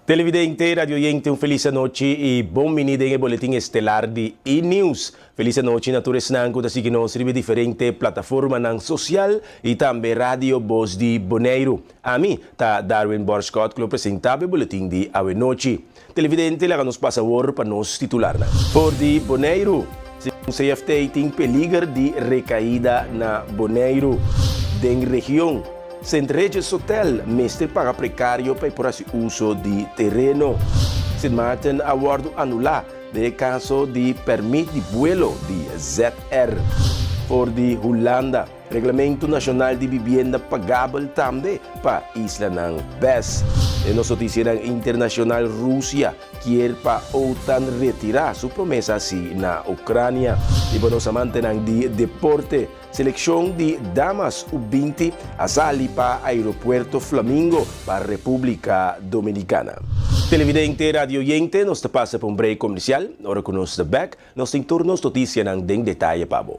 Televidente, radioyente un felis anochi y bon bini den e boletin estelar di E-News. Felis anochi na tur esnan cu ta sigui nos riba e diferente plataformanan social y tambe Radio Bos di Boneiru. Ami ta Darwin Borschot cu lo presenta bo e boletin di awenochi. Televidente laga nos pasa awor pa nos titularnan. For di Boneiru, segun CFT tin peliger di recaida na Boneiru. Den region, Sint Regis Hotel mester paga precario pa e por haci uso di tereno. Sint Maarten a wordo anula den e caso di permit di buelo di ZR. For di Hulanda. Reglamento Nashonal di Bibienda pagabel tambe pa islanan bes. Den nos notisianan internashonal Rusia kier pa OTAN retirá su promesa hasi na Ucrania. I pa nos amantenan di deporte, selekshon di damas U 20 a sali pa Aeropuerto Flamingo pa Repúblika Dominikana. Televidente, radioyente, nos ta pasa pa un break komersial. Ora ku nos ta bèk, nos tin tur nos notisianan den detaye pa bo.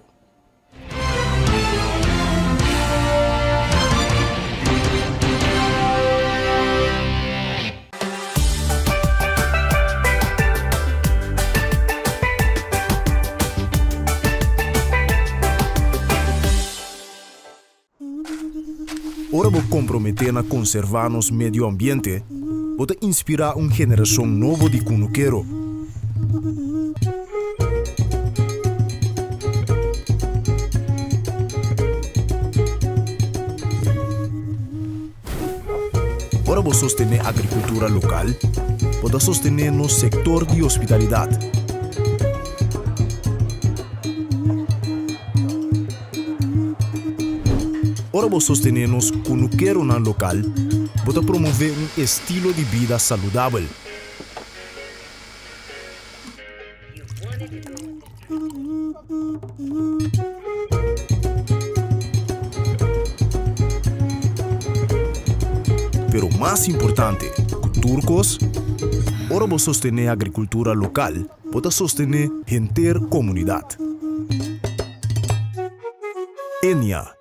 Ora bo komprometé na konservá nos medio ambiente, bo ta inspirá un generashon nobo di kunukero. Ora bo sostené agrikultura lokal, bo ta sostené nos sektor di hospitalidat. Ora bo sostené nos kunukeronan lokal, bo ta promové un estilo di bida saludabel. Pero mas importante ku tur kos, ora bo sostené agrikultura lokal, bo ta sostené henter komunidat. Enia.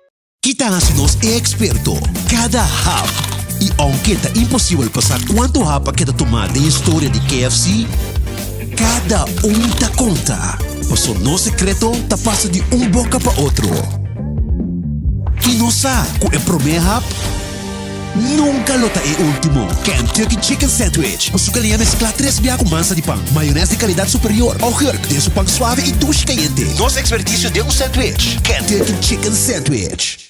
Ki ta hasi nos e eksperto? Kada hap! I ounke ta imposibel pa sa kuantu hap a keda tumá den historia di KFC, kada un ta konta, paso nos sekreto ta pasa di un boka pa otro. I nos sa ku e promé hap Nunca lo ta e ultimo. Kentucky Chicken Sandwich, cu su galiña mezcla tres bia cu mansa di pan, mayones di calidad superior, augurk den su pan suave y dushi cayente. Nos experticio den un sandwich. Kentucky Chicken Sandwich.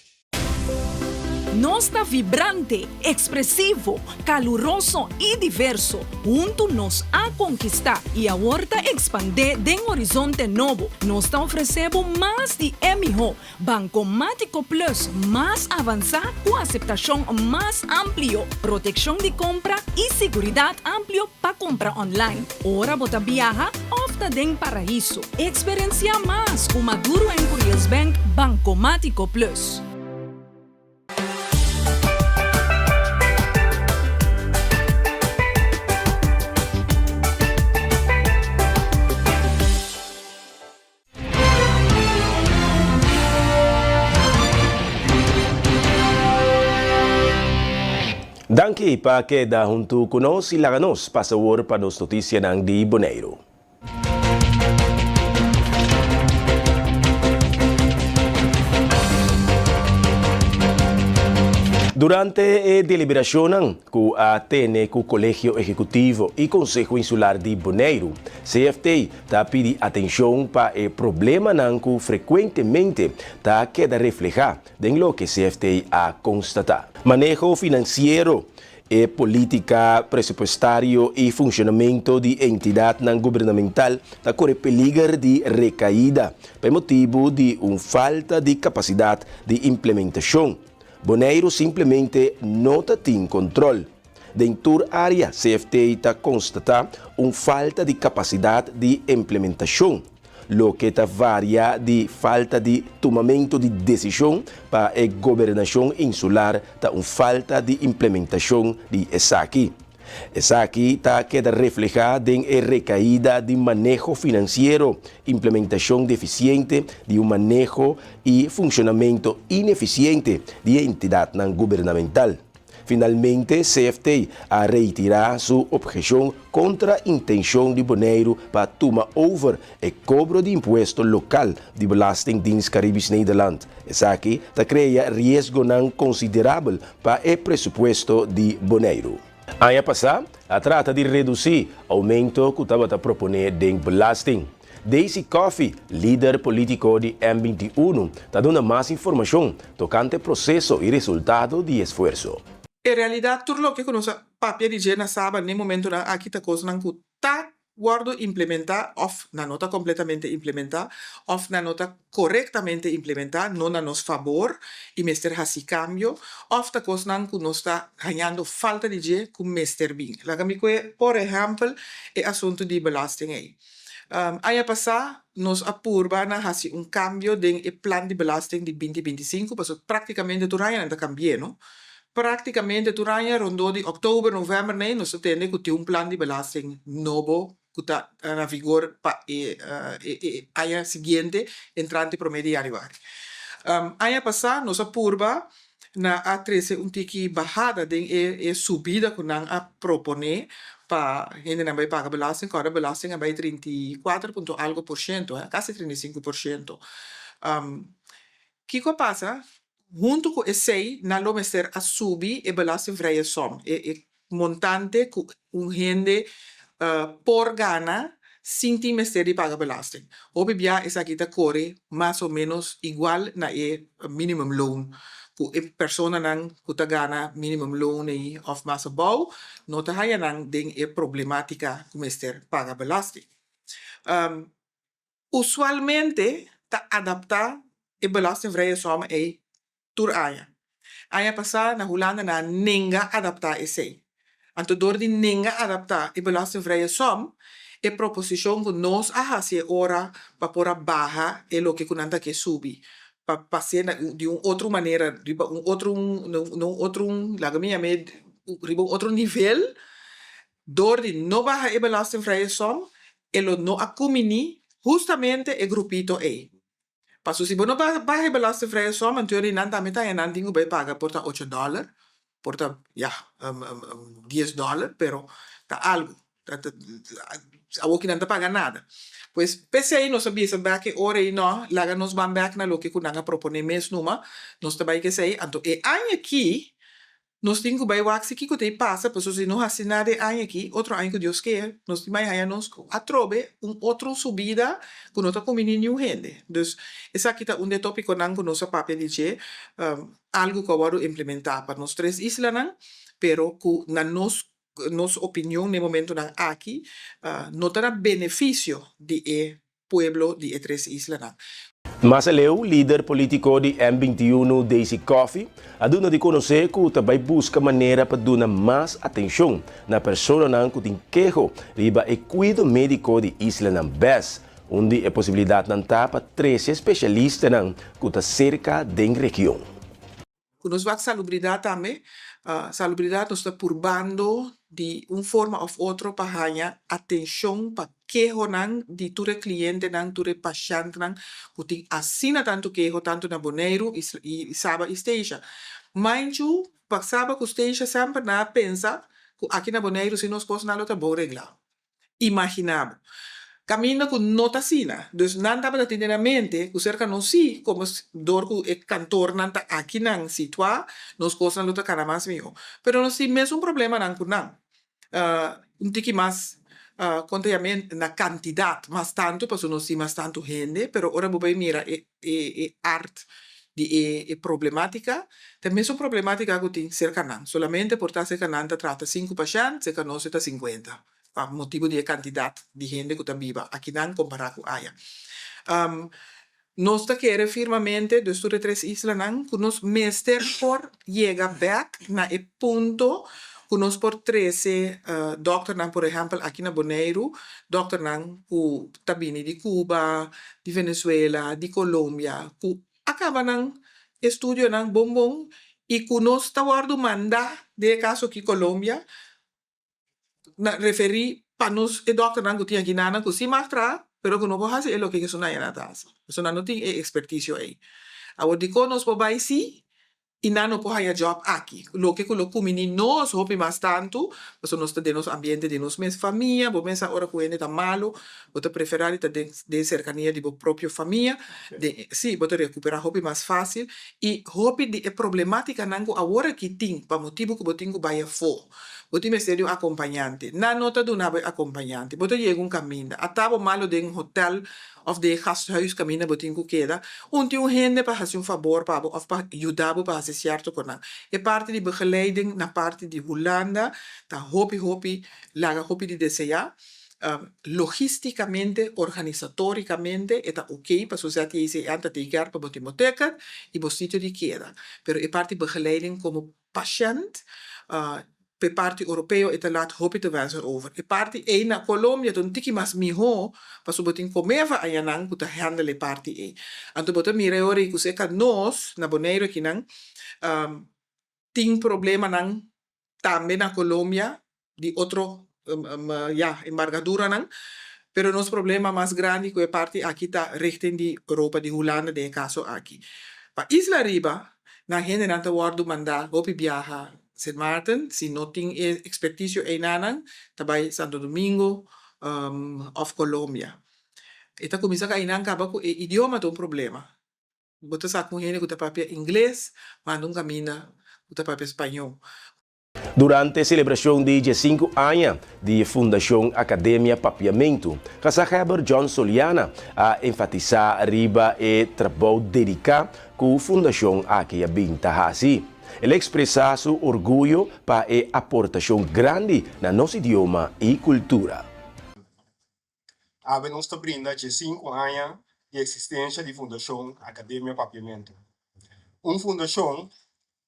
Nos ta vibrante, expresivo, caluroso y diverso. Huntu nos a conquista y awor ta expande den horizonte nobo. Nos ta ofrece bo mas di e miho. Bankomátiko Plus mas avansá ku aseptashon mas amplio, protekshon di kompra i siguridat amplio pa kompra online ora bo ta biaha òf ta den paraiso. Eksperensiá mas ku Maduro en Curiels Bank Bankomátiko Plus. Danki pa keda huntu ku nos i laga nos pasa awor pa nos notisianan di Boneiru. Durante e deliberashonnan ku a tene ku Kolegio Ehekutivo i Konseho Insular di Boneiru, CFT, Ta pidi atenshon pa e problemanan ku frekuentemente ta keda reflehá den loke CFT a konstatá. Maneho finansiero, e polítika presupuestario i funshonamentu di entidatnan gubernamental ta kore peliger di rekaida pa e motibu di un falta di kapasidat di implementashon. Boneiru simplemente no ta tin kontrol. Den tur área CFT ta konstatá un falta di kapasidat di implementashon, loke ta varia di falta di tumamentu di desishon pa e gobernashon insular ta un falta di implementashon di esaki. Esaki ta keda reflehá den e rekaida di maneho finansiero, implementashon defisiente di un maneho i funshonamentu inefisiente di e entidatnan gubernamental. Finalmente CFT a reitirá su obheshon kontra intenshon di Boneiru pa tuma over e kobro di impuesto lokal di Belastingdienst Caribisch Nederland. Esaki ta krea riesgonan konsiderabel pa e presupuesto di Boneiru. Aña pasá a trata di redusí oumento ku tabata proponé den belasting. Daisy Coffie, lider polítiko di M 21, ta duna mas informashon tokante proseso i resultado di esfuerso. En realidat tur loke ku nos a papia di dje na Saba n'e momentunan aki ta kosnan ku ta wòrdu implementá òf nan no ta kompletamente implementá òf nan no ta korektamente implementá, no na nos fabor i mester hasi kambio òf ta kosnan ku nos ta hañando falta di dje ku mester bin. Laga mi kue por ehèmpel e asuntu di belasting ei. Aña pasá nos a purba na hasi un kambio den e plan di belasting di binti 25 pasobra praktikamente tur aña nan ta kambi'é no. Práktikamente tur aña rondó di òktober, novèmber nei nos ta tende ku tin un plan di belasting nobo ku ta na vigor pa e e aña siguiente entrante promé di yanüari. Aña pasá nos a purba na a trese un tiki bahada den e e subida ku nan a proponé pa hendenan bai paga belasting, ku ora belasting a bai 34 punto algu por shento, kasi 35%. Kiko a pasa? Huntu ku esei nan lo mester a subi e belastingvrije som, e e montante ku un hende por gana sin tin mester di paga belasting. Hopi bia esaki ta kore mas o menos igual na e minimumloon, ku e personanan ku ta gana minimumloon ei òf mas abou no ta haña nan den e problematika ku mester paga belasting. Usualmente ta adaptá e belastingvrije som ei tur aña. Aña pasá na Hulanda nan a nenga adaptá esei. Anto dor di nenga adaptá e belastingvrije som, e proposishon ku nos a hasi e ora pa por a baha e loke ku nan ta ke subi, pa pas'é na di un otro manera, riba un otro na un otro laga mi yam'é riba un otro nivel, dor di no baha e belastingvrije som, e lo no a kuminí hustamente e grupito ei. Paso si bo no baha e belastingvrije som, anto di nan tambe ta haña nan tin ku bai paga por ta ocho dòler, por ta ya dies dòler, pero ta algu. Awor ki nan ta paga nada. Pues p'esei nos a bisa bèk e ora ei nò, laga nos ban bèk na loke ku nan a proponé mes numa, nos ta bai ku esei. Anto e aña aki Nos tin ku bai wak si kiko ta e pasa, pasobra si no hasi nada e aña aki, otro aña ku Dios ke, nos tin bai haña nos ku atrobe un otro subida ku no ta kumbiní niun hende. Dus, esaki ta un di e topikonan ku nos a papia di dje, algu ku a wòrdu implementá pa nos tres islanan, pero ku na nos nos opinion na e momentunan aki no ta na benefisio di e pueblo di e tres islanan. Mas aleu, lider politico di M 21, Daisy Coffie, a duna di conoce cu ta bay busca manera pa duna mas atencion na personanan cu tin keho riba e cuido medico di islanan bes. Un di e posibilidadnan ta pa trece specialistanan cu ta cerca den region. Ku nos wak salubridat tambe. Salubridat nos ta purbando di un forma òf otro pa haña atenshon pa kehonan di tur e klientenan, tur e pashèntnan ku tin asina tantu keho tantu na Boneiru i Saba i Statia. Mainchu pa Saba ku Statia semper nan a pensa ku aki na Boneiru si nos kosnan lo ta bon reglá. Imaginá bo. Kaminda ku no ta asina. Dus nan tabata tin den nan mente ku serka nos sí, komo dor ku e kantornan ta akinan situá, nos kosnan lo ta kana mas mihó. Pero nos tin mesun problemanan ku nan. Un tiki mas, kon ta yam'é, na kantidat mas tantu, pasobra nos tin mas tantu hende, pero ora bo bai mira e e art di e problematica, ta e mesun problematica cu tin cerca nan, solamente por ta cerca nan ta trata sinku pashent, cerca nos e ta 50, pa motibo di e cantidad di hende cu ta biba akinan compara cu aya. Nos ta kere firmemente, dus tur e tres islanan, cu nos mester por yega bek na e punto cu nos por trece dokternan, por ehempel aki na Boneiru, dokternan cu ta bini di Cuba, di Venezuela, di Colombia cu a caba nan estudionan bon bon y cu nos ta wordo manda den e caso aki Colombia na referi pa nos e dokternan cu tin aki nan cu si mag traha pero cu no por haci e loke cu esun aña nan ta haci pasobra nan no tin e experticio ey. Awor dicon nos por bay si? I nan no por haña jòb aki. Loke ku lo kumini nos hopi mas tantu, pasobra nos ta den nos ambiente di nos mes famia, bo mesa ora ku hende ta malu, bo ta preferá di ta den den serkania di bo propio famia, den sí, bo ta rekuperá hopi mas fásil i hopi di e problemátikanan ku awor aki tin pa motibu ku bo tin ku bai afó, bo tin mester di un akompañante, nan no ta duna bo e akompañante, bo ta yega un kaminda, ata bo malu den un hotèl Of den e gasthuis kaminda bo tin ku keda, un tin un hende pa hasi un fabor pa bo of pa yuda bo pa hasi sierto konan. E parti di begeleiding na parti di Hulanda ta hopi hopi laga hopi di deseá. Logisticamente, organisatoricamente e ta oké pasobra ZJCN ta take care pa bo tin bo ticket i bo sitio di keda. Pero e parti begeleiding komo pashènt p'e parti oropeo e ta laat hopi te wensen over. E parti ei na Colombia ta un tiki mas mihó pasobra bo tin Comeva ayanan ku ta handle e parti ei. Anto bo ta mira e ora ei ku seka nos na Boneiru akinan tin problemanan tambe na Colombia di otro ya embargaduranan pero nos problema mas grandi ku e parti aki ta richting di Europa di Hulanda den e kaso aki. Pa Isla Riba nan hendenan ta wòrdu mandá hopi biaha Sint Maarten si no tin e ekspertisio einanan ta bai Santo Domingo òf Colombia. E ta kuminsá ku einan kaba ku e idioma ta un problema. Bo ta sa ku un hende ku ta papia ingles manda un kaminda ku ta papia spañó. Durante selebrashon di diesinku aña di Fundashon Akademia Papiamentu, Gezaghebber John Soliana a enfatisá riba e trabou dediká ku fundashon aki a bin ta hasi. El a ekspresá su orguyo pa e aportashon grandi na nos idioma i kultura. Awe nos ta brinda diesinku aña di eksistensha di Fundashon Akademia Papiamentu. Un fundashon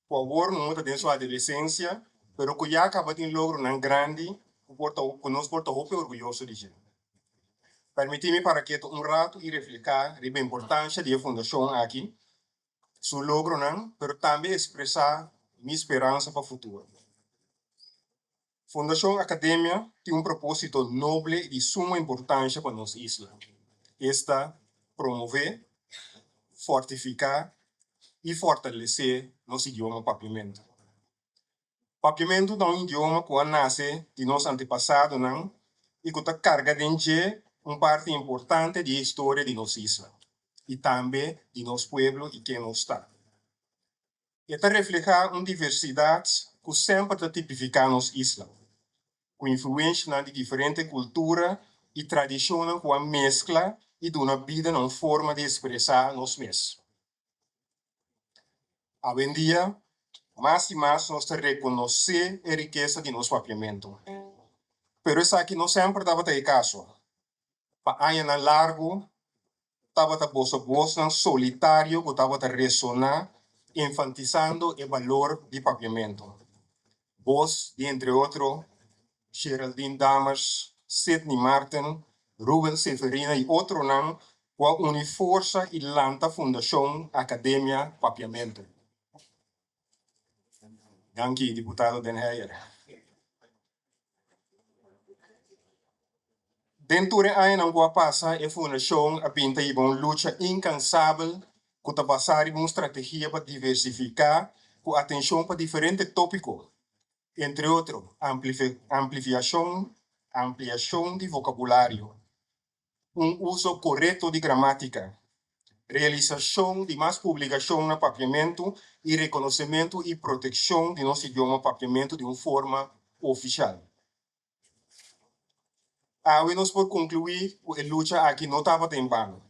ku awor no ta den su adolesensia, pero ku ya kaba tin logronan grandi ku por ta ku nos por ta hopi orguyoso di dje. Permití mi para ketu un ratu i refleká riba importansha di e fundashon aki, su logronan, pero tambe ekspresá mi speransa pa futuro. Fundashon Akademia tin un propósito noble i di suma importansha pa nos isla, esta promové, fortifiká i fortalesé nos idioma Papiamentu. Papiamentu ta un idioma ku a nase di nos antepasadonan i ku ta karga den dje un parti importante di e historia di nos isla i tambe di nos pueblo i ken nos ta. E ta reflehá un diversidat ku semper ta tipifiká nos isla, ku influenshanan di diferente kultura i tradishonnan ku a meskla i duna bida na un forma di ekspresá nos mes. Awendia, mas i mas nos ta rekonosé e rikesa di nos papiamentu. Pero esaki no semper tabata e kaso. Pa añanan largu tabata boso bosnan solitario ku tabata resoná enfantisando e balor di papiamentu. Bos di entre otro Geraldine Dammers, Sidney Marten, Ruben Severina i otronan ku a uni forsa i lanta Fundashon Akademia Papiamentu. Danki diputado Den Heyer. Den tur e añanan ku a pasa e fundashon a bin ta hiba un lucha inkansabel ku ta basá riba un strategia pa diversifiká ku atenshon pa diferente tópiko, entre otro amplifiashon, ampliashon di vokabulario, un uso korekto di gramátika, realisashon di mas publikashon na papiamentu i rekonosementu i protekshon di nos idioma papiamentu di un forma ofishal. Awe nos por konkluí ku e lucha aki no tabata en bano.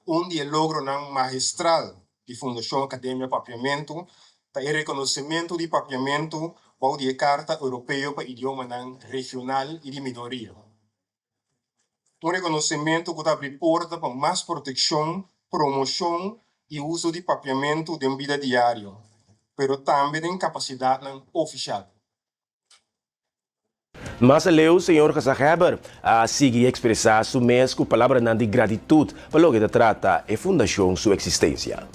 Un di e logronan mahestral di Fundashon Akademia Papiamentu ta e rekonosementu di papiamentu bou di e Karta Europeo pa Idiomanan Regional i di Minoria. Un rekonosementu ku ta abri porta pa mas protekshon, promoshon i uso di papiamentu den bida diario, pero tambe den kapasidatnan ofishal. Mas aleu, señor Gezaghebber a sigui ekspresá su mes ku palabranan di gratitut pa loke ta trata e fundashon su eksistensia.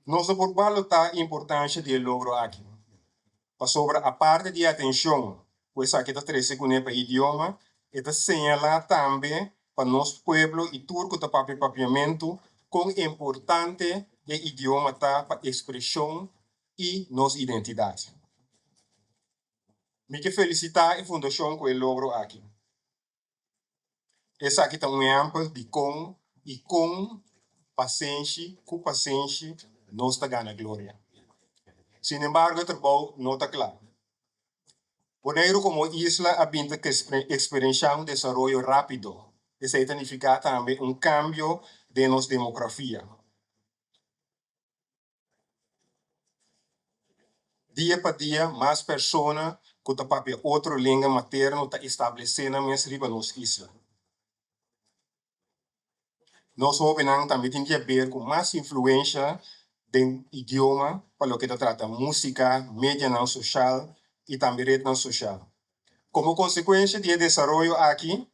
Nos no por balotá e importansha di e logro aki, pasobra aparte di e atenshon ku esaki ta trese kuné pa e idioma, e ta señalá tambe pa nos pueblo i tur ku ta papia papiamentu kon importante. e idioma ta pa ekspreshon i nos identidat. Mi ke felisitá e fundashon ku e logro aki. Esaki ta un ehèmpel di kon i kon pasenshi ku pasenshi nos ta gana gloria. Sinembargo e trabou no ta kla. Boneiru komo isla a bin ta eksperenshá un desaroyo rápido. Esei ta nifiká tambe un kambio den nos demografia. Dia pa dia mas persona ku ta papia otro lenga materno ta establesé nan mes riba nos isla. Nos hóbennan tambe tin di haber ku mas influensha den idioma pa loke ta trata músika, medianan soshal i tambe retnan soshal. Komo konsekuensha di e desaroyo aki,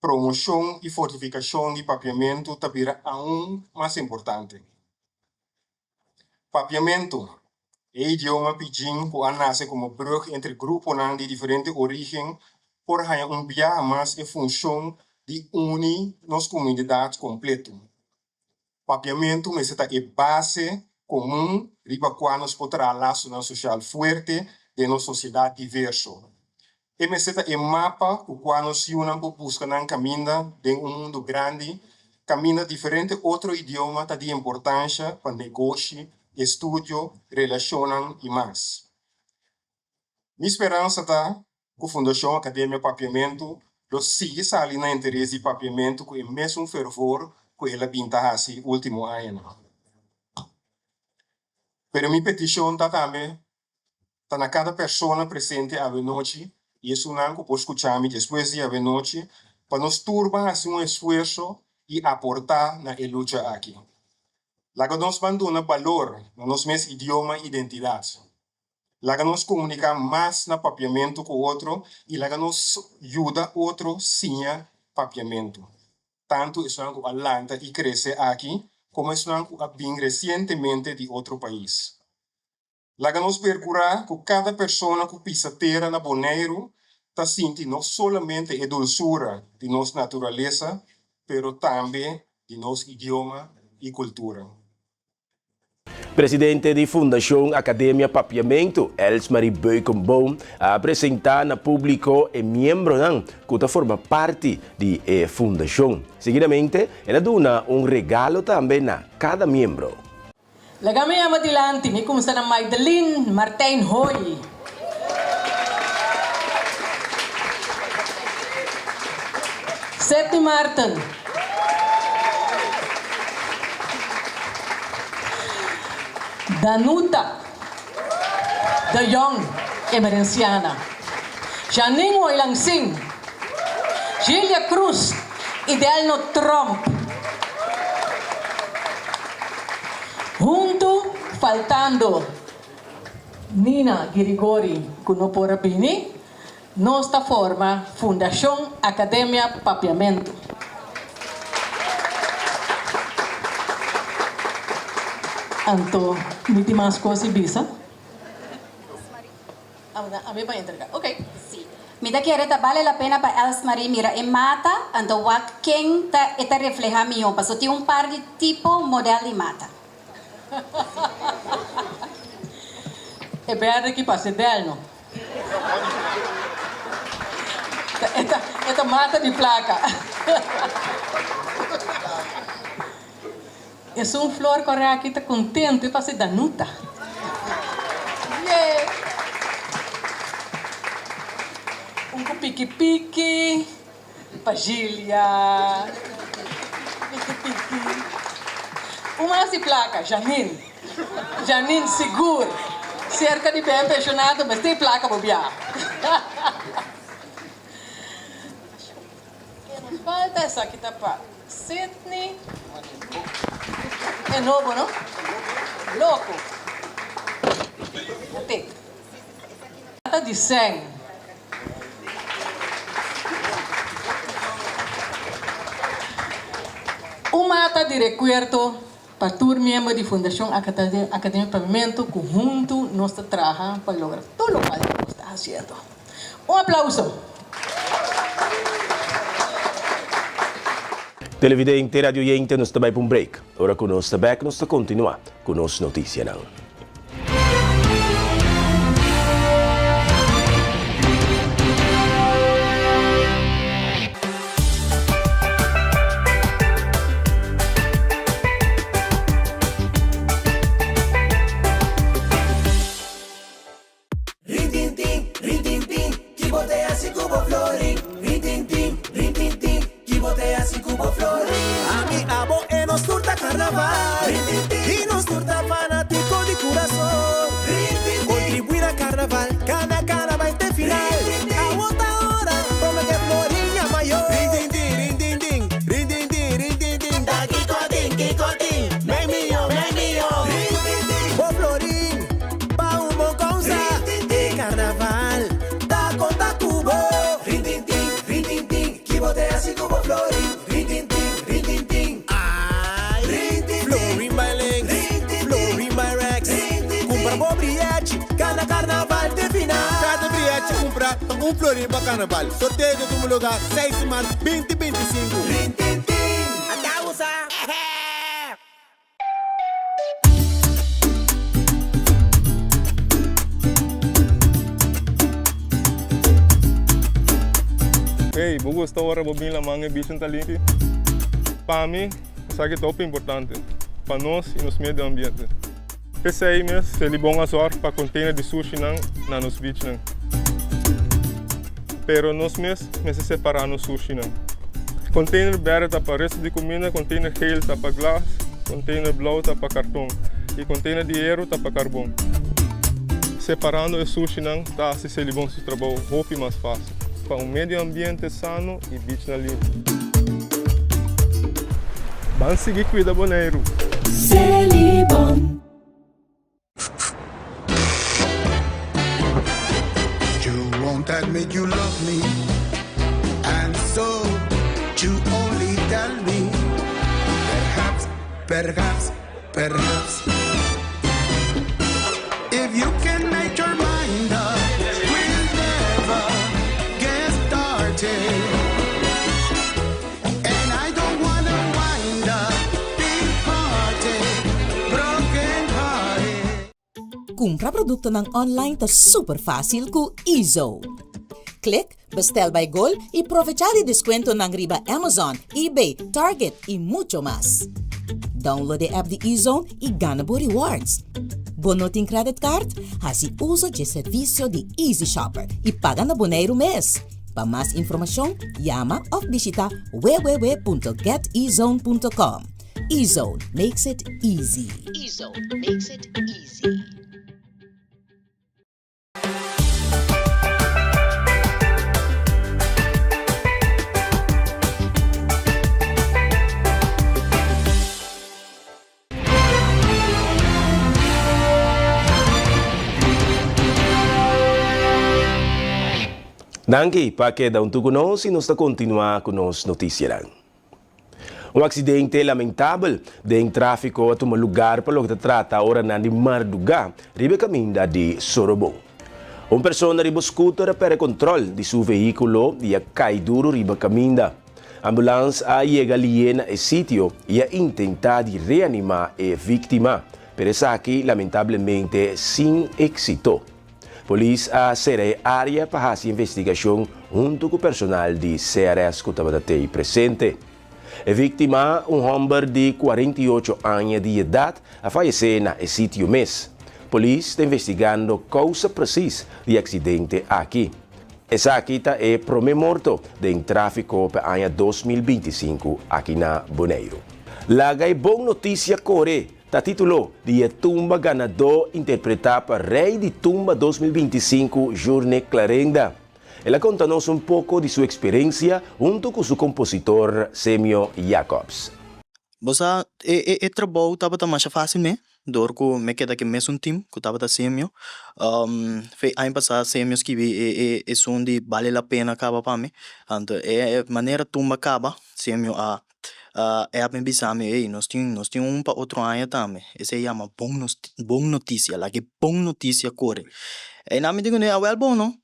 Promoshon i fortifikashon di papiamentu ta bira aun mas importante. Papiamentu, e idioma pidgin ku a nase komo brùg entre gruponan di diferente orígen, por haña un biaha mas e funshon di uni nos komunidat kompletu. Papiamentu mester ta e base komun riba kua nos por traha lasonan sosial fuerte den nos sosiedat diverso. E mester ta e mapa ku kua nos yunan por buska nan kaminda den un mundu grandi kaminda diferente otro idioma ta di importansha pa negoshi, estudio, relashonnan i mas. Mi speransa ta ku Fundashon Akademia Papiamentu lo sigui sali na interes di papiamentu ku e mesun fervor ku el a bin ta hasi último añanan. Pero mi petishon ta tambe ta na kada persona presente awenochi i esunnan ku por skucha mi despues di awenochi pa nos tur ban hasi un esfuerso i aportá na e lucha aki. Laga nos ban duna balor na nos mes idioma i identidat. Laga nos komuniká mas na papiamentu ku otro i laga nos yuda otro siña papiamentu, tantu esnan ku a lanta i krese aki komo esnan ku a bin resientemente di otro pais. Laga nos perkurá ku kada persona ku pisa tera na Boneiru ta sinti no solamente e dulsura di nos naturalesa, pero tambe di nos idioma i kultura. Presidente di Fundashon Akademia Papiamentu, Elsmarie Beukenboom, a presentá na públiko e miembronan ku ta forma parti di e fundashon. Seguidamente el a duna un regalo tambe na kada miembro. Laga mi yama dilanti, mi kumsa na Maideline Martijn Hooi. Setty Marten. Danuta de Jong Emerenciana. Janine Hoylangsing. Gilia Cruz y Delno Tromp. Huntu faltando Nina Girigori cu no por a bini, nos ta forma Fundacion Academia Papiamentu. Anto mi tin mas cos di bisa? Ami pa entrega. Ok. Sí. Mi ta kere ta bale la pena pa Elsmarie mira e mata, anto wak ken ta e ta refleha mihó, paso tin un par di tipo model di mata. E berde ki pasa e delno. E ta mata di plaka. Esun flor kore aki ta kontentu e pasa e danuta. Yee! Un ku piki piki. Pagilia, piki piki. Un mas di plaka, Janine. Janine sigur. Serka di ben pensionado mester e plaka bo bia. Ke nos falta? Esaki ta pa Sidney. E nobo no? Loko. Ate. Ta di sèn. Un mata di rekuerdo pa tur miembro di Fundashon Akademia Papiamentu ku huntu nos ta traha pa logra tur lokual ku nos ta hasiendo. Un aplauso! Televidente, radioyente, nos ta bai pa un break. Ora ku nos ta bèk nos ta kontinuá ku nos notisianan. Rintintin, rintintin, ki bo ta hasi ku bo florin? Rintintin, rintintin, ki bo ta hasi ku bo florin? Ami, abo e nos tur ta karnaval. Rintintin, i nos tur ta fanatiko di kurason. Rintintin, kontribuí na karnaval, kana kana bai te final. Rintintin, awo ta ora, prome ku e florin yama yo. Rintintin, rintintin, rintintin, rintintin, ta kiko tin, kiko tin, mei miyon, mei miyon. Rintintin, bo florin. Pa un bon kousa e karnaval ta konta ku bo. Rintintin, rintintin, ki bo te hasi ku bo florin? Rintintin, rintintin, ai. Rintintin, florin by Lynx, florin by Rex. Kumpra bo brièchi, gana karnaval te final. Kada brièchi kumprá ta un florin pa karnaval. Sorteo ta tuma lugá seis di mart binti 25. Rintintin, ata usa. Hey, bo gusta ora bo bin laman e bichin ta limpi? Pa mi, esaki ta hopi importante pa nos y nos medio ambiente. P'esei mes, Selibon a zorg pa container di sushinan na nos beachnan. Pero nos mes mester separa nos sushinan. Container berde ta pa resto di cuminda, container geel ta pa glas, container blauw ta pa carton y container di hero ta pa carbon. Separando e sushinan ta haci Selibon su trabou hopi mas facil pa un medio ambiente sano y beachnan limpi. Ban sigui cuida Boneiru! Selibon. You won't admit you love me And so you only tell me Perhaps, perhaps, perhaps If you can make your mind up We'll never get started And I don't wanna wind up Big party, broken hearted Kumpra produktonan online ta super fásil ku Ezo. Klik Bestel by Gol i provechá di deskuentonan riba Amazon, eBay, Target i mucho mas. Download e app di Ezone i gana bo rewards. Bo no tin credit card? Hasi uso dje servisio di Easy Shopper i paga na Boneiru mes. Pa mas informashon, yama òf bishita www.getezone.com. Ezone makes it easy. Ezone makes it easy. Danki pa keda huntu ku nos i nos ta kontinuá ku nos notisianan. Un aksidente lamentabel den tráfiko a tuma lugar pa loke ta trata oranan di mardugá riba e kaminda di Sorobon. Un persona riba scooter a perde kontrol di su vehíkulo i a kai duru riba kaminda. Ambulans a yega lié na e sitio i a intentá di reanimá e víktima, pero esaki lamentablemente sin éksito. Polis a sera e área pa hasi investigashon huntu ku personal di CRS ku tabata tei presente. E víktima, un hòmber di 48 aña di edat, a fayesé na e sitio mes. Polis ta investigando kousa presis di e aksidente aki. Esaki ta e promé morto den tráfiko pa aña 2025 aki na Boneiru. Laga e bon notisia kore! Ta titulo di e tumba ganadó interpretá pa Rei di Tumba 2025 Journey Clarenda. El a konta nos un poko di su eksperensia huntu ku su kompositor Semio Jacobs. Bo sa, e e e trabou tabata masha fásil me, dor ku me keda ku e mesun tim ku tabata Semio. Fe aña pasá Semio skibi e e esun di Bale la pena kaba pa mi. Anto e manera tumba kaba, Semio a E a bin bisa mi, ey, nos tin, nos tin un pa otro aña tambe. Esei yama bon nos, bon notisia, laga e bon notisia kore. Einan mi di kuné, awel bon no,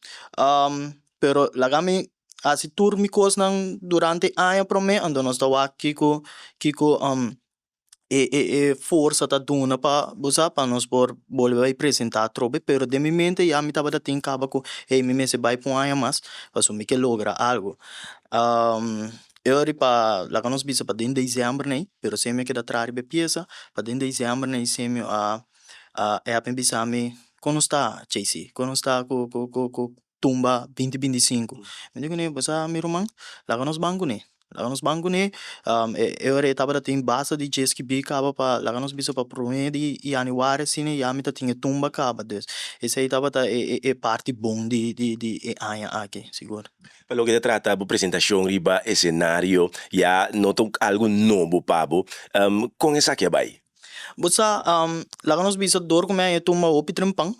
pero laga mi. hasi tur mi kosnan durante aña promé anto nos ta wak kiko kiko e e e forsa ta duna pa bo sa pa nos por bolbe bai presentá atrobe pero den mi mente ya mi tabata tin kaba ku hey mi mester bai pa un aña mas pasobra mi ke logra algu. E ora pa laga nos bisa pa den december nei pero semi a keda traha riba e pieza pa den december nei semi a a app mi bisa mi kon nos ta Jaycee kon nos ta ku ku ku ku tumba binti 25 mi di kune bo sa mi ruman laga nos ban kune laga nos ban kune e ora e tabata tin basta di dje skibi kaba pa laga nos bisa pa prome di januari asina ya mi ta tin e tumba kaba dus esei tabata e e parti bon di di di e aña aki sigur. Pa loke ta trata bo presentashon riba esenario ya no ta algu nobo pa bo. Kon esaki a bai? Bo sa, laga nos bisa dor ku mi a tuma hopi trempan,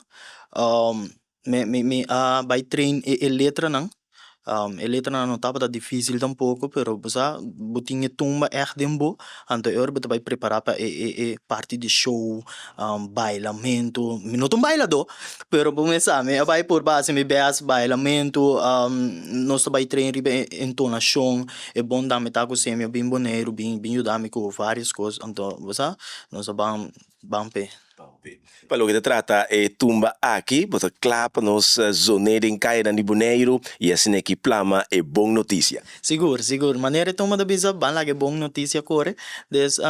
mi mi mi a bai train e e letranan, e letranan no tabata dificil tampoco pero bo sa bo tin e tumba ègt den bo, anto e ora bo ta bai prepara pa e e e parti di show, bailamentu, mi no ta un bailadó Pero bo mes sa, mi a bai purba hasi mi best, bailamentu, nos ta bai train riba e entonashon, e bon dame ta ku semi a bin Boneiru bin bin yuda mi ku varios kos, anto bo sa, nos a ban ban p'e. Pa loke ta trata e tumba aki, bo ta kla pa nos zoné den kayanan di Boneiru i asina aki plama e bon notisia. Sigur, sigur. Manera e tumba ta bisa, ban laga e bon notisia kore. Des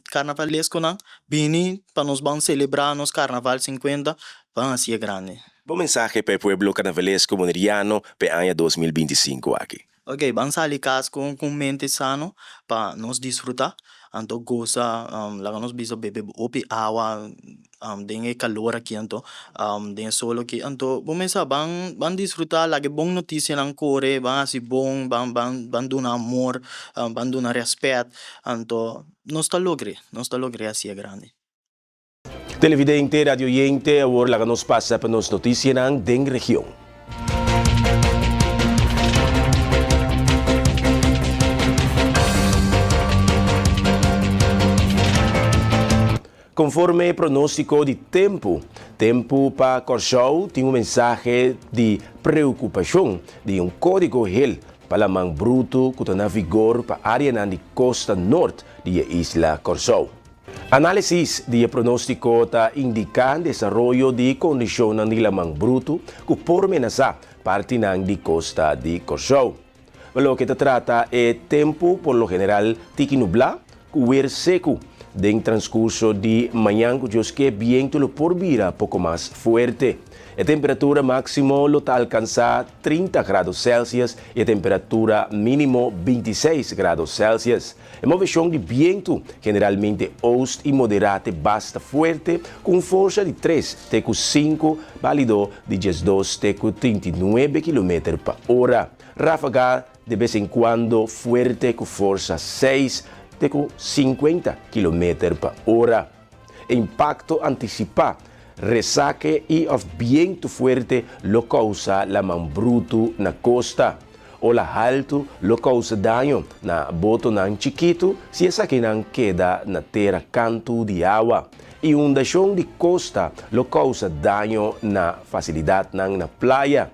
karnavaleskonan Bini pa nos ban selebrá nos Karnaval 50, ban hasié grandi. Bo mensahe pa e pueblo karnavalesko boneriano pa e aña 2025 aki. Ok, ban sali kas ku un mente sano pa nos disfrutá, anto gosa, laga nos bisa bebe hopi awa den e kalor aki anto, den e sol aki, anto bo mester sa ban ban disfrutá, laga e bon notisianan kore, ban hasi bon, ban ban ban duna amor, ban duna rèspèt, anto. Nos ta logr'é, nos ta logr'é hasié grandi. Televidente, radioyente, awor laga nos pasa pa nos noticianan den region. Conforme pronostico di tempu, Tempu pa Kòrsou tin un mensahe di preokupashon di un kódigo hel pa laman brutu ku ta na vigor pa áreanan di kosta nort di e isla Kòrsou. Análisis di e pronóstiko ta indiká desaroyo di kondishonnan di laman brutu ku por menasá partinan di kosta di Kòrsou. Pa loke ta trata e tempu por lo general tiki nublá ku wer seku. Den transkurso di mañan ku Dios ke bientu lo por bira poko mas fuerte. E temperatura máksimo lo ta alkansá 30 grado Celsius i e temperatura mínimo 26 grado Celsius. E moveshon di bientu generalmente oost i moderá te basta fuerte ku un forsa di tres te ku sinku bálido di 12 te ku 39 kilometer pa ora. Ráfaga de bes en kuando fuerte ku forsa seis te ku 50 kilometer pa ora. E impakto antisipá, resake i òf bientu fuerte lo kousa laman brutu na kosta. Ola haltu lo kousa daño na botonan chikitu si esakinan keda na tera kantu di awa. Inundashon di kosta lo kousa daño na fasilidatnan na playa.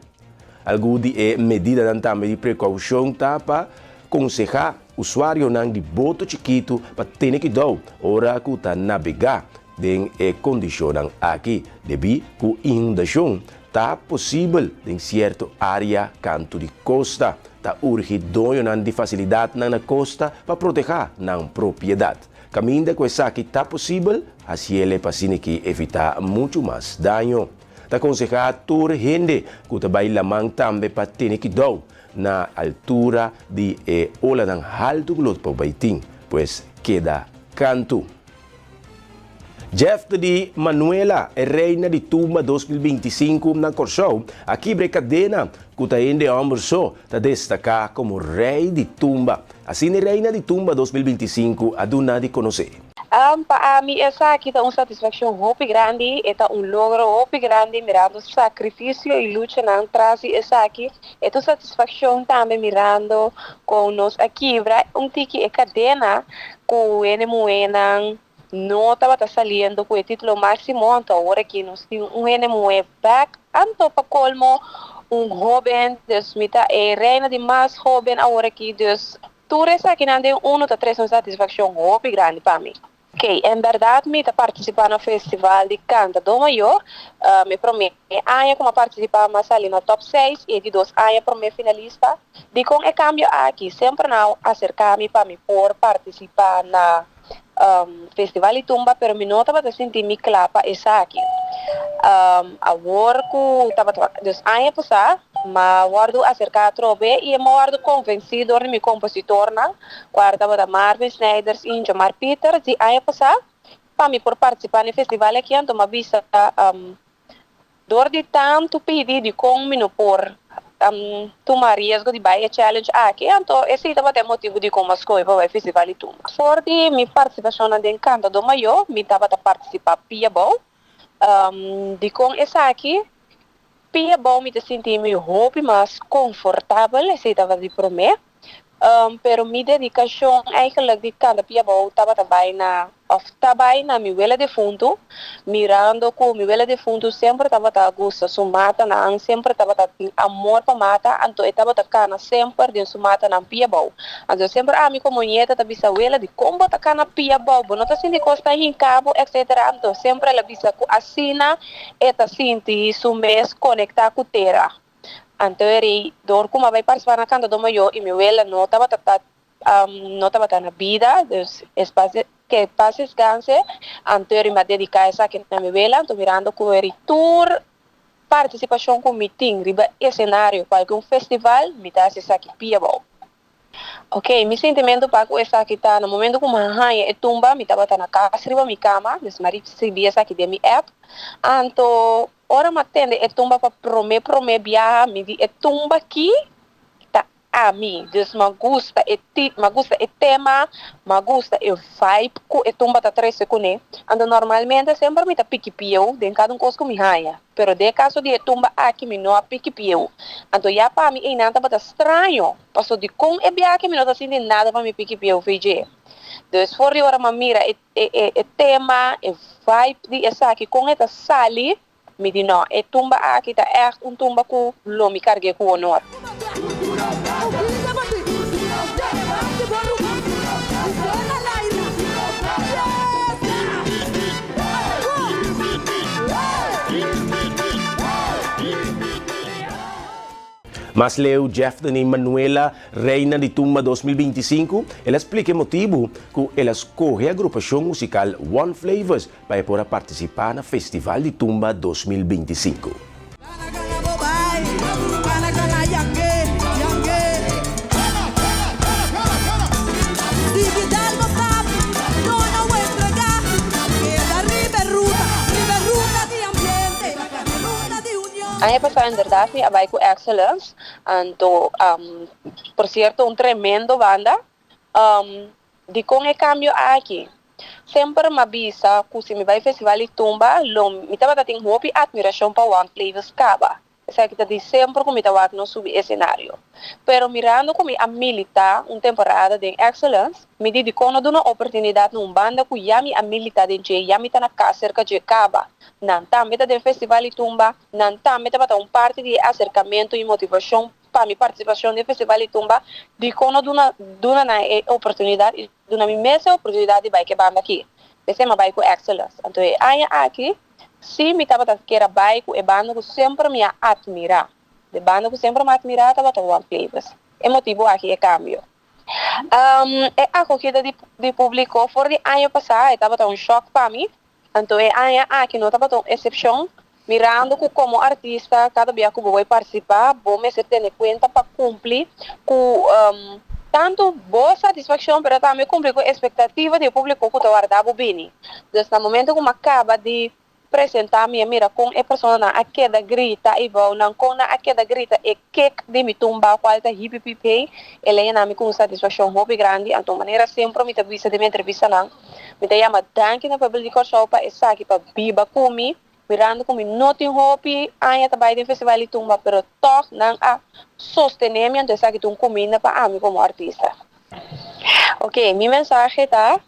Algun di e medidanan tambe di prekoushon ta pa konsehá usuarionan di boto chikitu pa tene kidou ora ku ta nabegá den e kondishonnan aki, debí ku inundashon ta posibel den sierto área kantu di kosta. Ta urgi doñonan di fasilidatnan na kosta pa protehá nan propiedat. Kaminda ku esaki ta posibel, hasiele pa asina ki evitá muchu mas daño. Ta konsehá tur hende ku ta bai laman tambe pa tene kidou na altura di e olanan haltu ku lo por bai tin, pues keda kantu. Jefte di Manuela, e reina di tumba 2025 na Kòrsou, a kibra e kadena ku ta hende hòmber so ta destaká komo rei di tumba. Asina e reina di tumba 2025 a duna di konosé. Pa ami esaki ta un satisfakshon hopi grandi, e ta un logro hopi grandi mirando sakrifisio i luchanan tras di esaki. E ta un satisfakshon tambe mirando kon nos a kibra un tiki e kadena ku hende muhénan no tabata saliendo ku e título máksimo, anto awor aki nos tin un hende muhé bèk, anto pa kolmo. un hoben, dus mi ta e reina di mas hoben awor aki, dus tur esakinan den uno ta trece un satisfaccion hopi grandi pa mi. Ok, en berdad mi ta participa na festival di Cantadó Mayor, mi prome aña cu mi a participa mi a sali na top seis y e di dos aña prome finalista. Dicon e cambio aki? Semper nan a acerca mi pa mi por participa na Festival di Tumba pero mi no tabata sinti mi cla pa esaki. Awor cu tabata dus aña pasa m'a wordo acerca atrobe y m'a wordo convenci door di mi compositornan cual tabata Marvin Snijders y Jomar Pieters di aña pasa pa mi por participa na e festival aki anto m'a bisa Dor di tantu pidi dikon mi no por tuma riesgo di bai e challenge aki, anto esei tabata e motibu dikon mi a skohe pa bai Festival di Tumba. For di mi partisipashonnan den Kantadó Mayó mi tabata partisipá pia bou. Dikon esaki? Pia bou mi ta sinti mi hopi mas konfortabel, esei tabata di promé. Pero mi dedikashon eigenlijk di kanta pia abou tabata bai na òf ta bai na mi wela defuntu, mirando ku mi wela defuntu semper tabata gusta su matanan, semper tabata tin amor pa mata, anto e tabata kana semper den su matanan pia abou. Anto semper ami komo nieta ta bisa wela dikon bo ta kana pia abou, bo no ta sinti kos ta hinka bo etcetera, anto semper el a bisa ku asina e ta sinti su mes konektá ku tera. Anto e rei dor ku mi a bai partisipá na Kantadó Mayó i mi wela no tabata ta no tabata na bida, dus espas ke pas deskanse, anto e rei mi a dediká esaki na mi wela, anto mirando ku e rei tur partisipashon ku mi tin riba esenario kualke un festival mi ta hasi esaki pia abou. Ok, mi sintimentu pa ku esaki ta na momento ku mi a haña e tumba mi tabata na kas riba mi kama, dus mi a risibi esaki den mi app, anto ora mi a tende e tumba pa prome prome biaha mi di e tumba aki ta ami, dus mi a gusta e ti mi a gusta e tema, mi a gusta e vibe ku e tumba ta trese kuné, anto normalmente semper mi ta piki pieu den kada un kos ku mi haña. Pero den e kaso di e tumba aki mi no a piki pieu. Anto ya pa mi einan tabata straño, paso dikon e biaha mi no ta sinti nada pa mi piki pieu VJ. Dus for di ora mi a mira e e e tema, e vibe di esaki kon e ta sali, mi di no, e tumba aki ta ègt un tumba ku lo mi karg'é ku honor. Mas leu Jefthany Manuela, Reina di Tumba 2025, el a splika e motibu ku el a skohe agrupashon musikal One Flavors pa e por a partisipá na Festival di Tumba 2025. Aña pasá inderdat mi a bai ku Excellence, anto por sierto un tremendo banda. Dikon e kambio aki? Semper m'a bisa ku si mi bai Festival di Tumba lo mi tabata tin hopi atmirashon pa One Flavors kaba. Esaki ta di semper ku mi ta wak nos subi esenario. Pero mirando ku mi a militá un temporada den Excellence, mi di dikon no duna oportunidat na un banda ku ya mi a militá den dje, ya mi ta na kas serka dje kaba. Nan tambe ta den Festival di Tumba, nan tambe tabata un parti di e aserkamentu i motivashon pa mi partisipashon den Festival di Tumba, dikon no duna duna nan e oportunidat i duna mi mes e oportunidat di bai ku e banda aki. P'esei mi a bai ku Excellence. Anto e aña aki sí mi tabata kier a bai ku e banda ku semper mi a atmirá. E banda ku semper mi a atmirá tabata One Flavors. E motibu aki e kambio. E akogida di di públiko for di aña pasá e tabata un shòk pa mi. Anto e aña aki no tabata un eksepshon, mirando ku komo artista kada bia ku bo bai partisipá bo mester tene kuenta pa kumpli ku tantu bo satisfakshon pero tambe kumpli ku espektativa di e públiko ku ta warda bo bini. Dus na momento ku mi a kaba di presentá mi a mira kon e personanan a keda grita i bou nan kon nan a keda grita e kek di mi tumba kual ta hipi pip hei, e lei a na mi ku un satisfakshon hopi grandi. Anto manera semper mi ta bisa den mi entrevistanan, Mi ta yama danki na pueblo di Kòrsou pa esaki, pa biba ku mi, mirando ku mi no tin hopi aña ta bai den Festival di Tumba, pero tòg nan a sostené mi, anto esaki ta un kuminda pa ami komo artista. Oke, mi mensahe ta,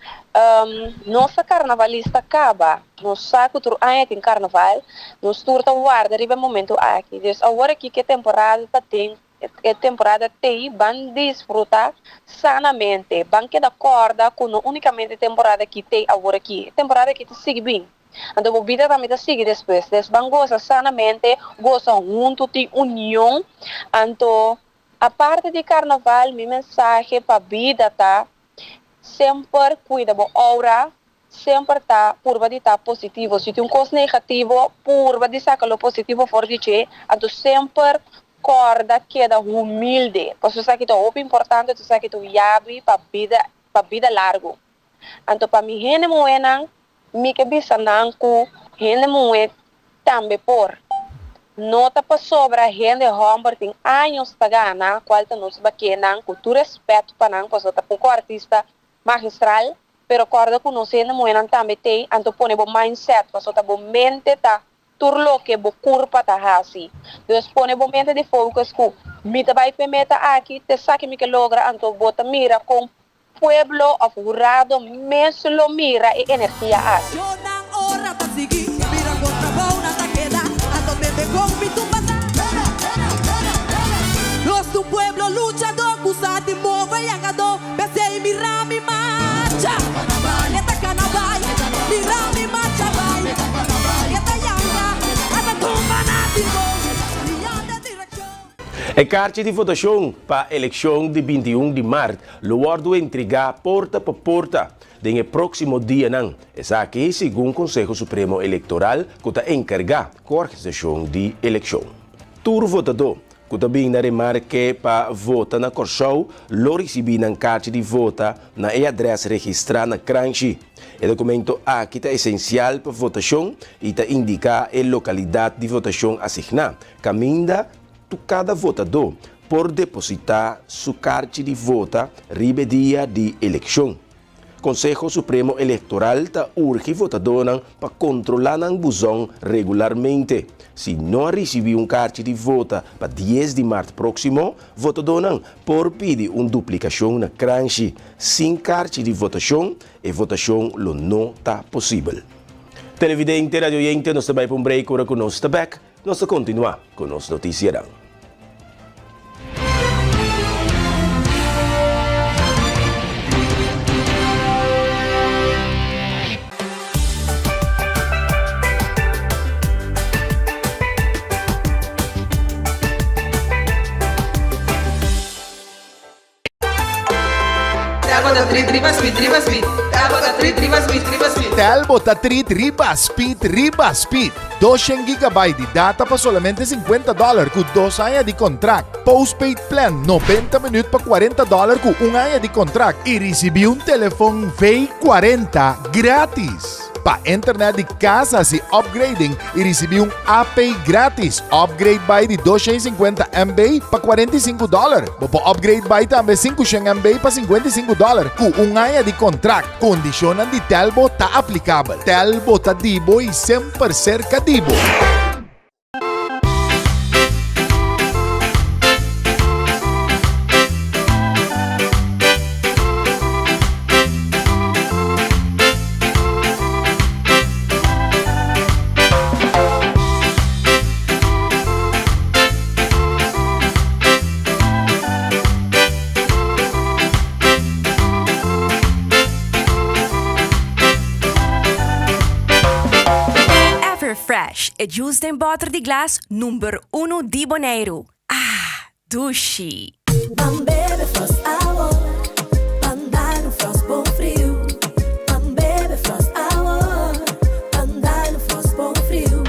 Nos ta karnavalista kaba, nos sa ku tur aña tin karnaval, nos tur ta warda riba e momento aki. Dus awor aki ku e temporada ta den, e temporada t'ei, ban disfruta sanamente, ban keda kòrda ku no únikamente e temporada aki t'ei awor aki, e temporada aki ta sigui bin. Anto bo bida tambe ta sigui despues. Dus ban gosa sanamente, gosa huntu, tin union. Anto aparte di karnaval mi mensahe pa bida ta, Semper cuida bo aura, semper ta purba di ta positivo. Si tin un cos negativo, purba di saca lo positivo for di dje. Anto semper corda keda humilde, pasobra esaki ta hopi importante, esaki ta un yabi pa bida, pa bida largo. Anto pa mi hende muhenan, Mi ke bisa nan ku hende muhé tambe por. No ta pasobra hende hòmber tin años ta gana, kual ta nos bakénan, ku tur rèspèt pa nan, pasobra ta poko artista magistral, pero kòrda ku nos hende muhénan tambe t'ei, anto pone bo mindset, pasobra ta bo mente ta tur loke bo kurpa ta hasi. Dus pone bo mente di focus ku mi ta bai p'e meta aki, t'esaki mi ke logra, anto bo ta mira kon Pueblo of hurado mes lo mira e energia aki. E karchi di votashon pa elekshon di 21 di mart lo wòrdu entregá porta pa porta den e próksimo dianan. Esaki segun Konseho Supremo Elektoral ku ta enkargá ku organisashon di elekshon. Tur votadó ku ta bin na remarke pa vota na Kòrsou lo risibí nan karchi di vota na e adrès registrá na Kranshi. E dokumento aki ta esensial pa votashon i ta indiká e lokalidat di votashon asigná, kaminda Tu kada votadó por depositá su karchi di vota riba e dia di elekshon. Konseho Supremo Elektoral ta urgi votadónan pa kontrolá nan buzon regularmente. Si no a risibí un karchi di vota pa dies di mart próksimo, votadónan por pidi un duplikashon na Kranshi. Sin karchi di votashon, e votashon lo no ta posibel. Televidente, radioyente, nos ta bai pa un break ora ku nos ta bèk. Nos ta kontinuá ku nos notisianan. Tel bo ta treat riba speed riba speed. 200 gigabyte di data pa solamente 50 dollar ku dos aña di kontrakt. Postpaid plan 90 minuut pa 40 dollar ku un aña di kontrakt i risibí un telefon V40 gratis. Pa internet di kas hasi upgrading i risibí un AP gratis. Upgrade bai di 250 MB pa 45 dollar. Bo por upgrade bai tambe 500 MB pa 55 dollar ku un aña di kontrakt. Kondishonnan di Telbo ta aplikabel. Telbo ta di bo i semper serka di bo. Everfresh, e juice den bòter di glas number uno di Boneiru. Ah, dushi! Ban bebe Frost awor, ban dal un Frost bon friu. Ban bebe Frost awor, ban dal un Frost bon friu.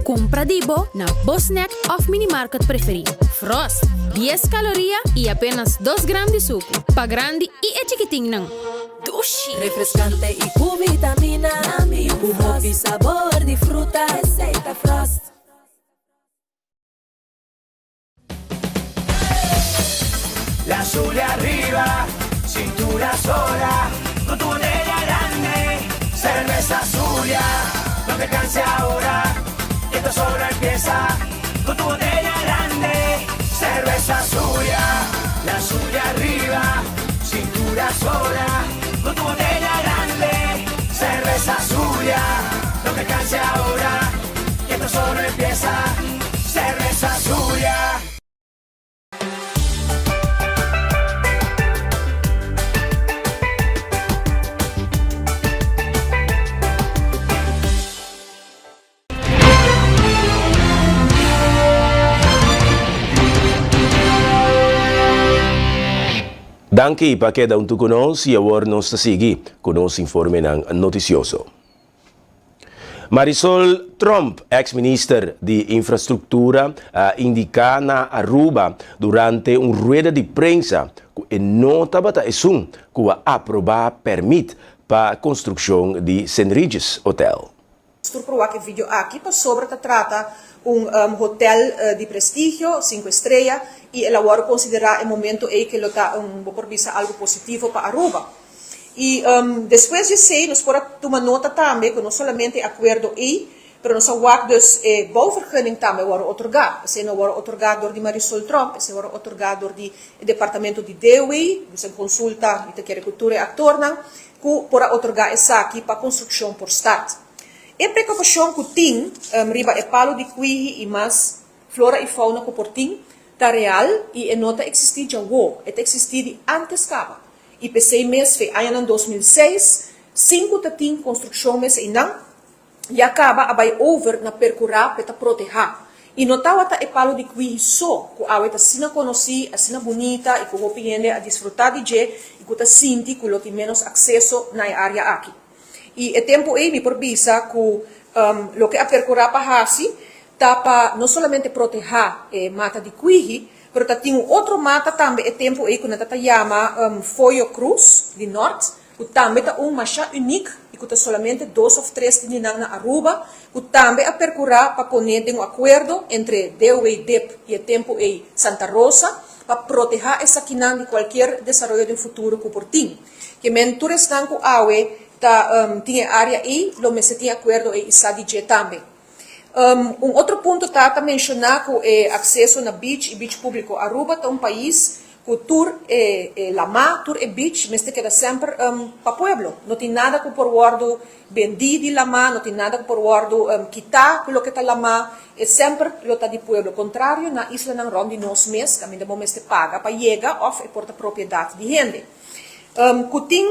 Kumpra di bo na bo snack òf minimarket preferí. Frost, dies kaloria i apenas dos gram di suku. Pa grandi i e chikitinnan. Dushi! Refreskante i ku vitamina, ku hopi sabor di fruta. Esei ta Frost. La Zulia arriba, cintura sola, con tu botella grande, cerveza Zulia, no te canses ahora, que esto solo empieza, con tu botella grande, cerveza Zulia, la Zulia arriba, cintura sola, con tu botella grande. Danki pa keda huntu ku nos i awor nos ta sigui ku nos informenan notisioso. Marisol Tromp, ex minister di Infrastructura, a indica na Aruba durante un rueda di prensa cu e no tabata esun cu a aproba permit pa construccion di St. Regis Hotel. Tur por wak e video aki pasobra ta trata un hotel di prestigio, sinku estreya, y el a wòrdu konsiderá e momento ei ke lo ta un, bo por bisa, algu positivo pa Aruba. Y despues di esey nos por a tuma nota tambe cu no solamente e acuerdo ey, pero nos a wak dus e bouwvergunning tambe a worde otorga. Esey no a worde otorga door di Marisol Tromp, esey a worde otorga door di e departamento di DOW, dus en consulta mi ta kere cu tur e actornan cu por a otorga esaki pa construccion por start. E preocupacion cu tin riba e palo di kwihi y mas flora y fauna cu por tin ta real y e no ta existi djawo, e ta existi di antes caba. I p'esei mes fe añanan 2006, sin ku ta tin konstrukshon mes einan, ya kaba a bai over na perkurá p'e ta protehá. I no tabata e palu di kwihi so ku awe ta asina konosí, asina bunita i ku hopi hende a disfrutá di dje i ku ta sinti ku lo tin ménos akseso na e área aki. I e tempu ei mi por bisa ku loke a perkurá pa hasi ta pa no solamente protehá e mata di kwihi, Pero ta tin un otro mata tambe e tempu ei ku nan ta ta yama Foyo Cruz di Nort, ku tambe ta un masha unik i ku ta solamente dos òf tres tin di nan na Aruba, ku tambe a perkurá pa pone den un akuerdo entre DOW dip i e tempu ei Santa Rosa pa protehá esakinan di kualkier desaroyo den futuro ku por tin. Ke men tur esnan ku awe ta tin e área ei lo mester tin e akuerdo ei i sa di dje tambe. Un otro punto ta ta menciona cu e acceso na beach y beach publico. Aruba ta un pais cu tur e e lama, tur e beach mester keda semper pa pueblo. No tin nada cu por wordo bendi di lama, no tin nada cu por wordo kita cu loke ta lama, e semper lo ta di pueblo. Contrario na islanan rond di nos mes caminda bo mester paga pa yega of e por ta propiedad di hende. Ku tin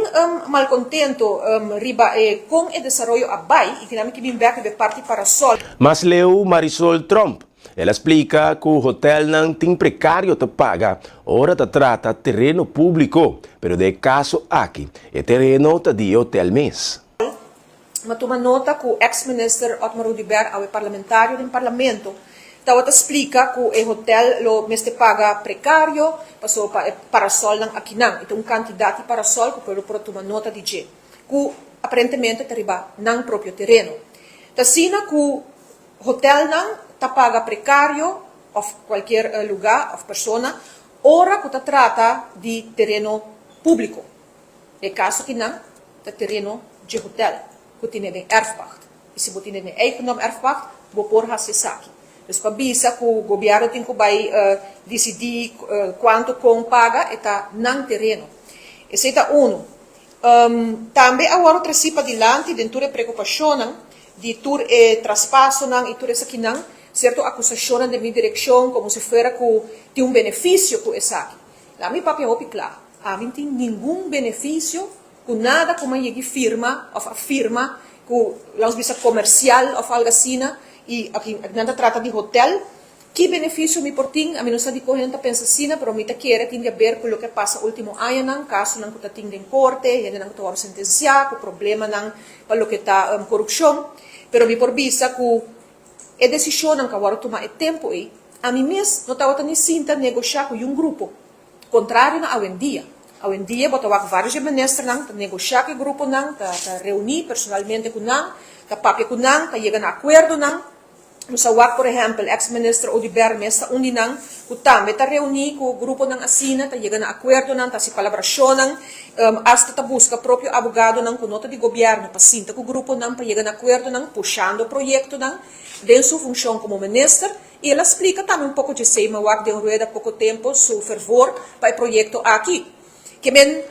malkontento riba e kon e desaroyo a bai i kinami ki bin bek riba e parti parasol. Mas leu Marisol Tromp, el a splika ku hotelnan tin prekario ta paga ora ta trata tereno públiko, pero den e kaso aki e tereno ta di e hotel mes. M'a tuma nota cu ex minister Otmar Oduber, awe parlamentario den parlamento, tawata splica cu e hotel lo mester paga precario paso pa e parasolnan akinan. E ta un cantidad di parasol cu pueblo por a tuma nota di dje, cu aparentemente ta riba nan propio tereno. Ta asina cu hotelnan ta paga precario of cualkier lugar of persona ora cu ta trata di tereno publico. E kaso ki nan ta tereno dje hotel ku tine den erfpacht. I si bo tine den eigendom erfpacht, bo por hasi esaki. Dus pa bisa ku gobièrnu tin ku bai disidí kuantu kon paga, e ta nan tereno. Esei ta unu. Tambe a wòrdu tresí padilanti den tur e preokupashonnan di tur e traspasonan i tur esakinan, sierto akusashonnan den mi direkshon komo si fuera ku tin un benefisio ku esaki. Laat mi papia hopi kla, ami n'tin ningun benefisio ku nada ku mi a yegi firma òf a firma ku, laat ons bisa komersial òf algu asina, i aki nan ta trata di hotel. Ki benefisio mi por tin? Ami no sa dikon hende ta pensa asina, pero mi ta kere tin di aber ku loke a pasa último añanan, kasonan ku ta tin den korte, hendenan ku ta wòrdu sentensiá, ku problemanan pa loke ta korupshon. Pero mi por bisa ku E desishonnan ku a wòrdu tumá e tempu ei, ami mes no tabata ni sinta negoshá ku yun grupo. Kontrario na awendia. Awendia bo ta wak vários di e ministernan ta negoshá ku e gruponan, ta ta reuní personalmente ku nan, ta papia ku nan, ta yega na akuerdonan. Nos a wak por ehèmpel eks minister Oduber mes ta un di nan ku tambe ta reuní ku gruponan asina, ta yega na akuerdonan, ta hasi palabrashonnan, asta ta buska propio abogadonan ku no ta di gobièrnu pa sinta ku gruponan pa yega na akuerdonan, pushando proyektonan den su funshon komo minister. I el a splika tambe un poko djesei mi a wak den rueda poko tempu su fervor pa e proyekto aki. Ke men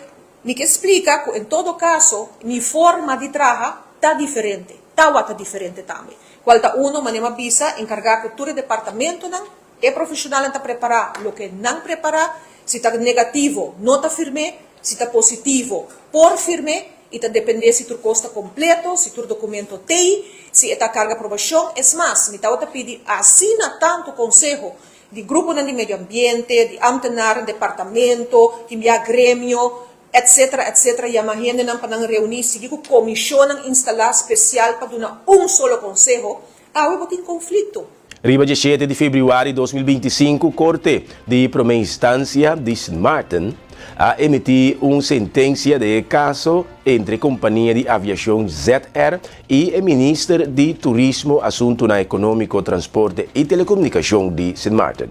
mi ke splika ku en todo kaso mi forma di traha ta diferente, tawata diferente tambe. Kual ta uno, manera mi a bisa, enkargá ku tur e departamentonan, E profesionalnan ta prepará loke nan prepará, si ta negativo no ta firm'é, si ta positivo por firm'é i ta dependé si tur kos ta kompleto, si tur dokumento t'ei, si e ta karga aprobashon. Es mas, mi tabata pidi asina tantu konseho. di gruponan di medio ambiente, di ambtenaren, departamento, tin bia gremio, etc. Etc. Yama hendenan pa nan reuní, sigui ku komishonnan instalá spesial pa duna un solo konseho, awe bo tin konflikto. Riba djeshete di febrüari 2025 Korte di Promé Instansia di Sint Maarten a emití un sentensia den e kaso entre kompania di aviashon ZR i e minister di Turismo, Asuntunan Ekonómiko, Transporte i Telekomunikashon di Sint Maarten.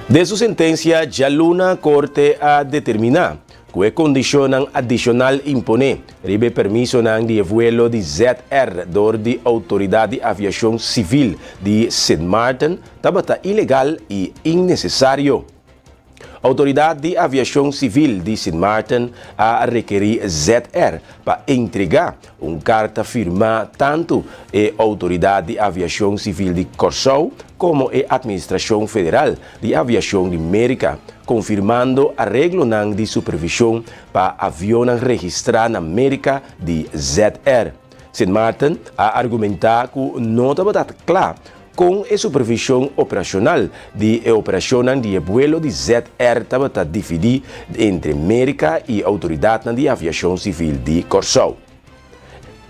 Den su sentensia djaluna Korte a determiná ku e kondishonnan adishonal imponé riba e permisonan di e vuelo di ZR dor di Outoridat di Aviashon Sivil di Sint Maarten tabata ilegal i innesesario. Outoridat di Aviashon Sivil di Sint Maarten a rekerí ZR pa entregá un karta firmá tantu e Outoridat di Aviashon Sivil di Kòrsou komo e Atministrashon Federal di Aviashon di Merika konfirmando areglonan di supervishon pa avionnan registrá na Merika di ZR. Sint Maarten a argumentá ku no tabata kla Kon e supervishon operashonal di e operashonnan di e buelo di ZR tabata dividí entre Merka i outoridatnan di aviashon sivil di Kòrsou?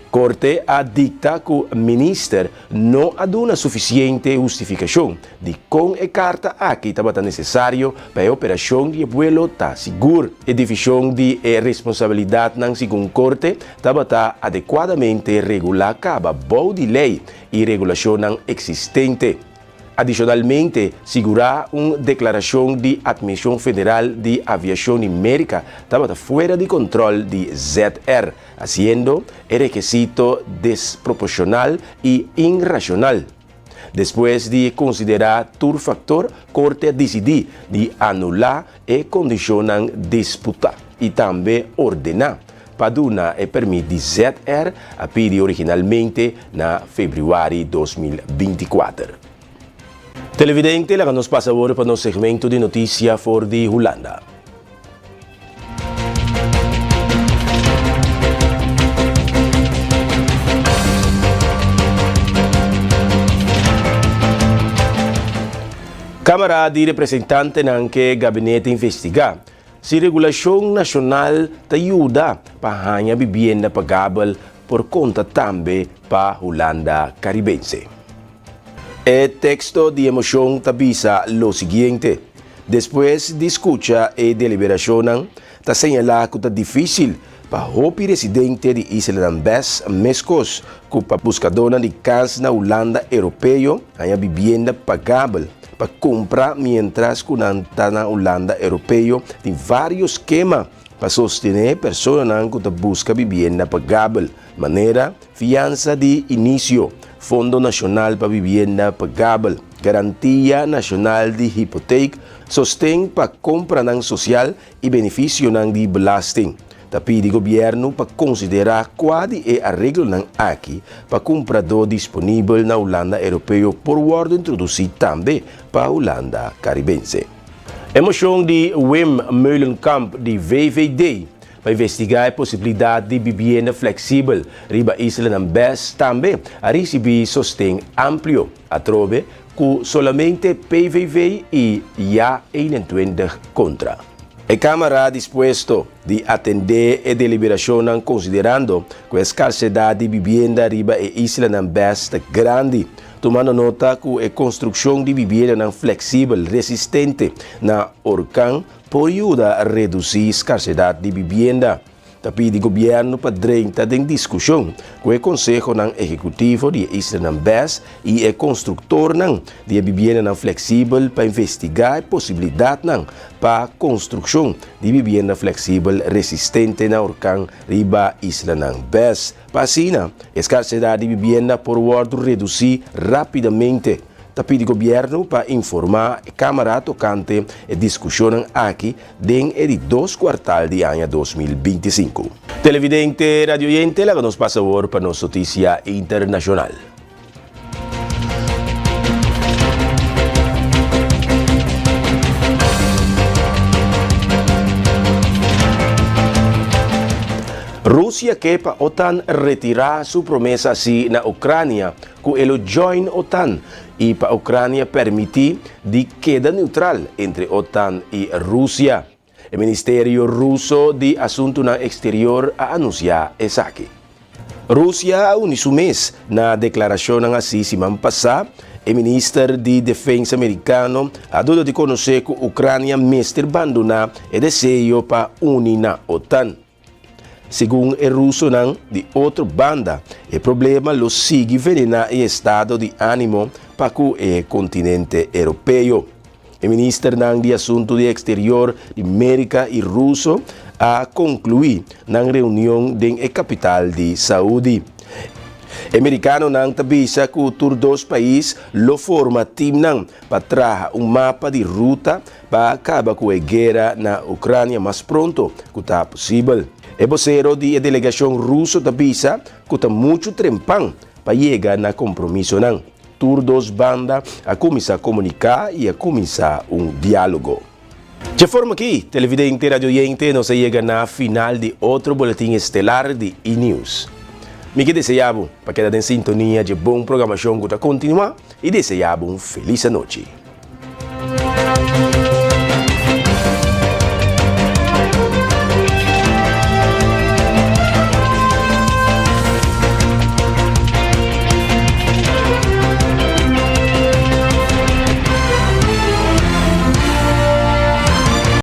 Korte a dikta ku minister no a duna sufisiente hustifikashon di kon e karta aki tabata nesesario pa e operashon di e buelo ta sigur. E divishon di e responsabilidatnan segun korte tabata adekuadamente regulá kaba bou di lei i regulashonnan eksistente. Adishonalmente, sigurá un deklarashon di Atmishon Federal di Aviashon di Merka tabata fuera di kontròl di ZR, hasiendo e rekesito desproporshonal i inrashonal. Despues di konsiderá tur faktor, Korte a disidí di anulá e kondishonnan disputá i tambe ordená pa duna e permit di ZR a pidi originalmente na febrüari 2024. Televidente, laga nos pasa awor pa nos segmento di notisia for di Hulanda. Kámara di Representantenan ke gabinete investigá Si regulashon nashonal ta yuda pa haña bibienda pagabel por konta tambe pa Hulanda Karibense. E teksto di e moshon ta bisa lo siguiente, Despues di skucha e deliberashonnan, ta señalá ku ta difísil pa hopi residente di islanan bes meskos ku pa buskadónan di kas na Hulanda Europeo haña bibienda pagabel pa kumpra miéntras ku nan ta na Hulanda Europeo tin vários skema pa sostené personanan ku ta buska bibienda pagabel, manera fiansa di inisio, Fondo Nashonal pa Bibienda Pagabel, Garantia Nashonal di Hipotek, sosten pa kompranan sosial i benefisionan di belasting. Ta pidi gobièrnu pa konsiderá kua di e areglonan aki pa kumpradó disponibel na Hulanda Europeo por wòrdu introdusí tambe pa Hulanda Karibense. E moshon di Wim Meulenkamp di VVD pa investigá e posibilidat di bibienda fleksibel riba islanan bes tambe a risibí sosten amplio. Atrobe ku solamente PVV i Ja 21 kontra. E Kámara dispuesto di atendé e deliberashonnan konsiderando ku e skarsedat di bibienda riba e islanan bes ta grandi, tumando nota ku e konstrukshon di bibiendanan fleksibel resistente na orkan por yuda redusí skarsedat di bibienda. Ta pidi gobièrnu pa drenta den diskushon ku e konsehonan ehekutivo di e islanan bes i e konstruktornan di e bibiendanan fleksibel pa investigá e posibilidatnan pa konstrukshon di bibienda fleksibel resistente na orkan riba islanan bes pa asina e skarsedat di bibienda por wòrdu redusí rápidamente. Ta pidi gobièrnu pa informá e Kámara tokante e diskushonnan aki den e di dos kuartal di aña 2025. Televidente, radioyente, laga nos pasa awor pa nos notisia internashonal. Rusia ke pa OTAN retirá su promesa así na Ucrania ku e lo join OTAN i pa Ucrania permití di keda neutral entre OTAN i Rusia. E Ministerio Ruso di Asuntunan Eksterior a anunsiá esaki. Rusia a uni su mes na deklarashonnan así siman pasá. E minister di Defensa merikano a duna di konosé ku Ukrania mester bandoná e deseo pa uni na OTAN. Segun e rusonan, di otro banda, e problema lo sigui venená e estado di ánimo pa ku e kontinente europeo. E ministernan di Asuntu di Eksterior di Merika i Ruso a konkluí nan reunion den e kapital di Saudi. E merikanonan ta bisa ku tur dos pais lo forma timnan pa traha un mapa di ruta pa kaba ku e guera na Ukrania mas pronto ku ta posibel. E bosero di e delegashon ruso ta bisa ku ta muchu trempan pa yega na kompromisonan. Tur dos banda a kuminsá komuniká i a kuminsá un diálogo. Dje forma akí, televidente i radioyente, nos a yega na final di otro boletin estelar di E-News. Mi ke deseá bo pa keda den sintonia dje bon programashon ku ta kontinuá i deseá bo un felis anochi.